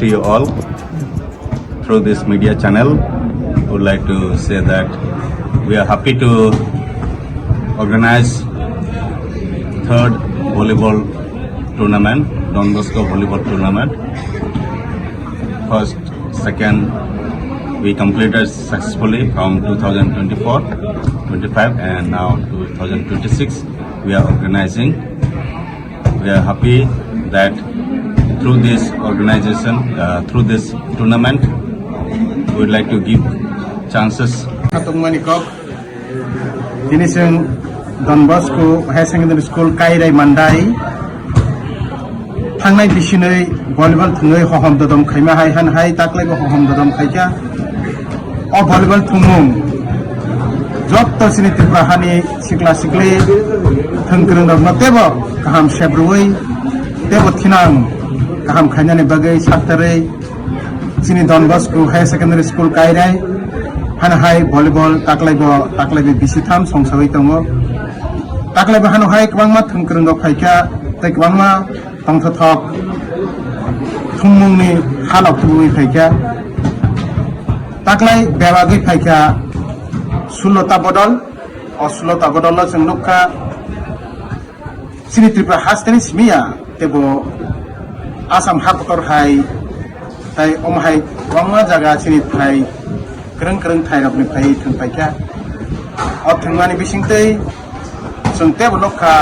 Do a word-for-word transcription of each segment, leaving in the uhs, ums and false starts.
You all, through this media channel, would like to say that we are happy to organize third volleyball tournament, Don Bosco volleyball tournament. First, second, we completed successfully from two thousand twenty-four, twenty-five, and now two thousand twenty-six. We are organizing. We are happy that through this organization, uh, through this tournament, we would like to give chances. Khatungmani kok, tini chwng Don Bosco Higher Secondary School Kairai Mandai thangnai bisinwi volleyball thwngwi hohom dodom khaima hai han hai taklaibo hohom dodom khaikha. O volleyball thwngmung jotto chini Tripura hani sikla sikli thwng kwrwng rokno tebo kaham sep rwui tebo thinang kaham khainani bagwi saktarwi chini Don Bosco Higher Secondary School Kairai hano hai volleyball taklaibo taklaibo bisi tham songsawi tongo. Taklaibo hano hai kwbangma thwng kwrwng rok phaikha tei kwbangma tongthothok thwngmungni halok tubui phaikha. Taklai bebagwi phaikha sulota bodol. O sulota bodolo chwng nukha chini Tripura hasteni simiya tebo Assam hakotor hai tai omo hai kwbangma jaga chini thai kwrwng kwrwng thai rokni phai thwng paikha. O thwngmani bisingtwi chwng tebo nukha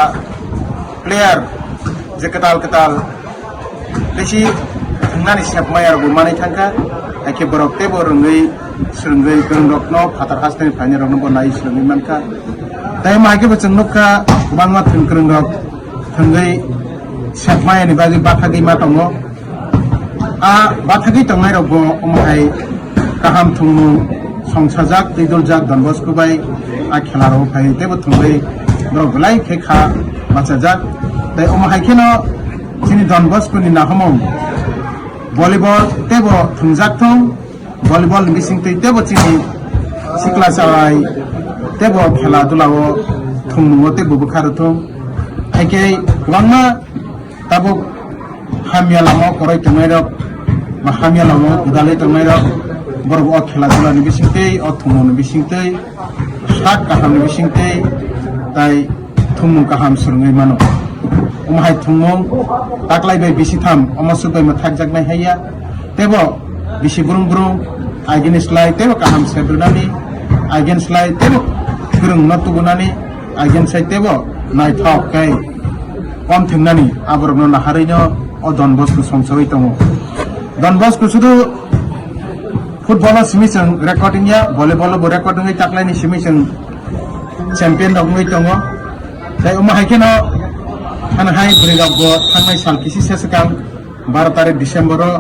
player je kwtal kwtal bisi thwngnani sep maya rokbo manwi thangkha, haikhe borok teibo rwngwi swrwngwi kwrwng rokno phatar hasteni phainai rokno bo nai swrwngwi mankha. Tei omo haikhe bo chwng nukha kwbangma thwng kwrwng rok thwngwi sep maya ni bagwi bathagwi ma tongo. A bathagwi tongnai rokbo omo hai kaham thwngmung songsajak twidoljak Don Bosco bai a khela rok phai teibo thwngwi borok belai khe kha bachajak. Tei omo hai kheno chini Don Bosco ni nahomung volleyball teibo thwngjak thung, volleyball ni bisingtwi teibo chini sikla chawai teibo khela dula o thwngmung o teibo bwkha rw thung. Haikhe kwbangma tabuk hamya lama o kwrwi tongnai rok ba hamya lama o gwdalwi tongnai rok borok o khela dula ni bisingtwi o thwngmung ni bisingtwi sak kaham ni bisingtwi tai thwngmung kaham swrwngwi mano. Omo hai thwngmung taklai bai bisi tham omo swk bai mwthakjaknai haiya. Teibo bisi brung brung against lai teibo kaham sep rwnani, against lai teibo kwrwngno tubunani, against sai teibo naithok khe kom thwngnani aborokno naharwino o Don Bosco songsawi tongo. Don Bosco sudu football o simi chwng record wngya, volleyball o bo record wngwi taklaini simi chwng champion rok wngwi tongo. Tei omo hai kheno hano hai bwrwi rok bo thangnai sal kisi se swkang baro tarik December o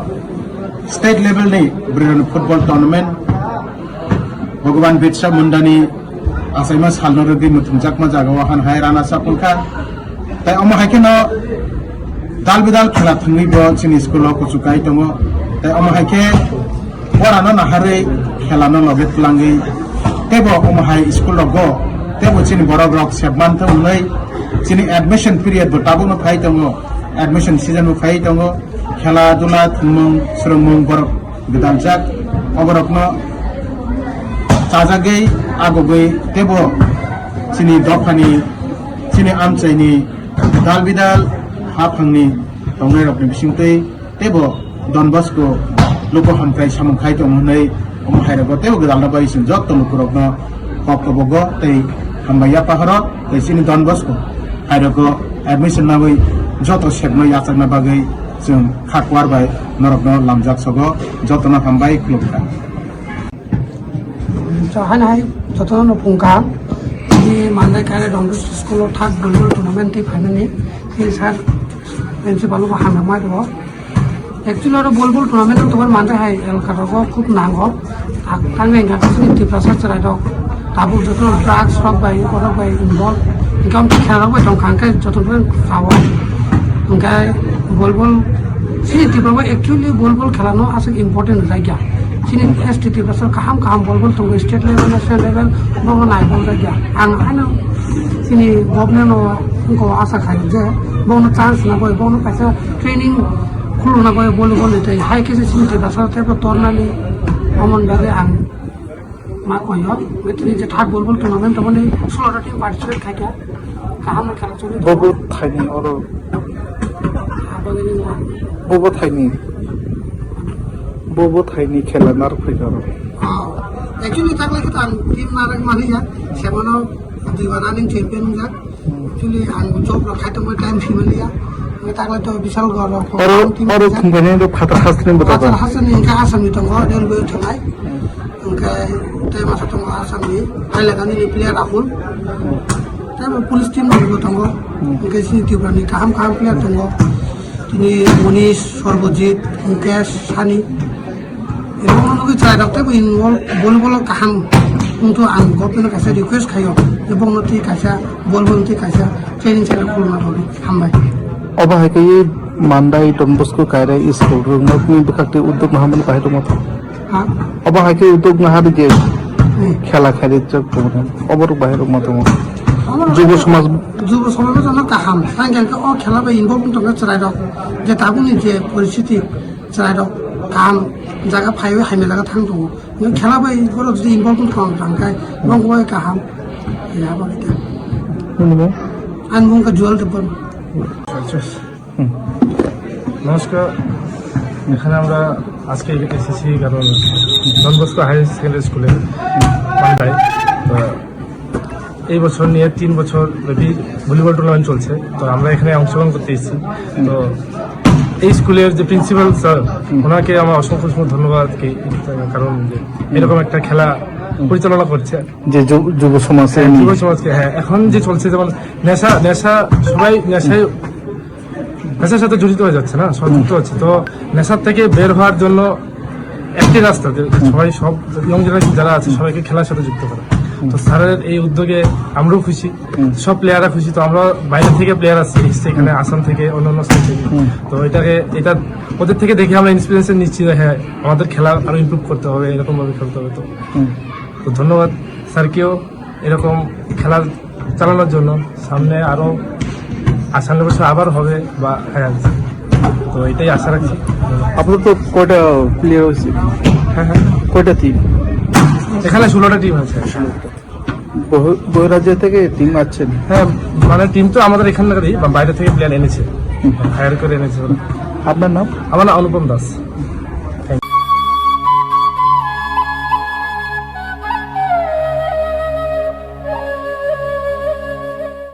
state level ni bwrwi rokni football tournament Bhagwan Birsa Mundani achaima salno rwgwi muthungjakma jagao han hai rana chapungkha. Tei omo hai kheno dal bidal khela thwngwi bo chini school o kuchukai tongo. Tei omo hai khe porano naharwi khelano loge twlangwi teibo omo hai school rogo teibo chini borok rok sepman thung hwnwi chini admission period bo tabukno phai tongo, admission season bo phai tongo. Khela dula thwngmung swrwngmung borok gwdaljak, oborokno chajagwi agogwi teibo chini dophani, chini amchaini dal bidal haphangni tongnairokni bisingtwi teibo Don Bosco luku hamkrai samung khai tongo hwnwi omo hairogo teibo gwdalna bai chwng jotto lukurokno kok kobogo tei hambai yapha horo tei chini Don Bosco hairogo admission nawi joto sepno yachakna bagwi chwng kha kuar bai norokno lamjak sogo. Jotono hambai khulumkha. Chahani hai jotono phungkha. Ni mandai kare Don Bosco school o thak volleyball tournament tei phainani tei sir principal bo hamjakma rio. Actually oro volleyball tournament wng tongmani mandai hai elka rogo khub nango. Thangwi hwnkha chini Tiprasa chwrai rok tabuk joto drugs rok bai borok bai involve. Hwnkhe amtwi khela rok bai tongkha hwnkhe joto bai sao. Hwnkhe volleyball chini Tripura o actually volleyball khela no aswk important rijak ya. Chini S T Tiprasa kaham kaham volleyball tongo state level, national level, bono nai boljak ya. Ang ano chini government no wngkha asa khai je bono chance na bai bono kaisa training Khulna bai volleyball ni tei hai khe se chini Tiprasa tei bo tornani amon bagwi ang ma koyo. Tini je thak volleyball tournament tongmani sulota team participate khaikha. Kaham khela choli. Bobo thaini oro. Abagini nang. Bobo thaini. Bobo thaini khela nar phaikha oro. Actually, takle kita ang team narak mani ya. Sebano diba running champion jak. Actually, ang job rok khai tongmani time si mani ya. Ang takle to bisal gor rok. Oro, oro thumbai ni phatar hasni bo. Phatar hasni hingke Assam ni tongo, railway thangnai. Hingke tei masa tongo Assam ni, Hailakandi ni player Rahul. Tei bo police team ni bo tongo. Hingke sini Tripura ni kaham kaham player tongo. Tini Monish, Sorbojit, Mukesh, Sani. Ebong nugwi chwrairok teibo involve volleyball o kaham wngthu ang government kaisa request khaio je bongno twi kaisa volleyball twi kaisa training center khulna bagwi hambai. Obo hai khe Mandai Don Bosco Kaira School rwngnokni bwkhak tei uddog naharmani bahai rwma tong. Ha? Obo hai khe uddog nahar je Hmm. khela khairi chok tong obo rok bahai rwma tongo. Obo rok Jubo somaj jubo somaj no kaham. Tang khe o khela bai involve wng tongkha chwrairok je tabukni je poristiti chwrairok kaham jaga phaiwi hamya jaga thang tongo. Nung khela bai borok jodi involve wng thang thang khai bong bai kaham. Ya ba kita. Nini bo? Ang mung ka Jual Tepon. হুম। নমস্কার। এখানে আমরা আজকে এসেছি কারণ Don Bosco higher secondary স্কুলে মান্দায়। তো এই বছর নিয়ে তিন বছর ব্যাপী ভলিবল টুর্নামেন্ট চলছে, তো আমরা এখানে অংশগ্রহণ করতে এসেছি। তো এই স্কুলের যে প্রিন্সিপাল স্যার, হুম। ওনাকে আমার অসংখ্য অসংখ্য ধন্যবাদ, কি, কারণ যে এরকম একটা খেলা হুম। পরিচালনা করছে। যে যুব, যুব সমাজে হ্যাঁ, নিয়ে। যুব সমাজকে, হ্যাঁ, এখন যে চলছে যেমন নেশা, নেশা, সবাই নেশায়, নেশার সাথে জড়িত হয়ে যাচ্ছে না, সংযুক্ত হচ্ছে। তো নেশার থেকে বের হওয়ার জন্য একটি রাস্তা যে হুম। সবাই, সব ইয়ং জেনারেশন যারা আছে, হুম। সবাইকে খেলার সাথে যুক্ত করা। হুম। তো স্যারের এই উদ্যোগে আমরাও খুশি, হুম। সব প্লেয়াররা খুশি। তো আমরা বাইরে থেকে প্লেয়ার আসছে, এসছে এখানে হুম। আসাম থেকে, অন্যান্য স্টেট থেকে। হুম। তো এটাকে, এটা ওদের থেকে দেখে আমরা ইন্সপিরেশন নিচ্ছি যে হ্যাঁ, আমাদের খেলা আরো ইমপ্রুভ করতে হবে, এরকম ভাবে খেলতে হবে। তো, হুম। তো ধন্যবাদ স্যারকেও এরকম খেলা চালানোর জন্য। সামনে আরো সামনের বছর আবার হবে বা হ্যাঁ, তো এটাই আশা রাখছি। আপনার তো কয়টা প্লেয়ার হয়েছে? হ্যাঁ, হ্যাঁ। কয়টা টিম? এখানে ষোলোটা টিম আছে। বহ-, বহিরাজ্য থেকে টিম আসছেন? হ্যাঁ, মানে টিম তো আমাদের এখানকারই, বা বাইরে থেকে প্লেয়ার এনেছে, হুম। হায়ার করে এনেছে ওরা। আপনার নাম? আমার নাম অনুপম দাস।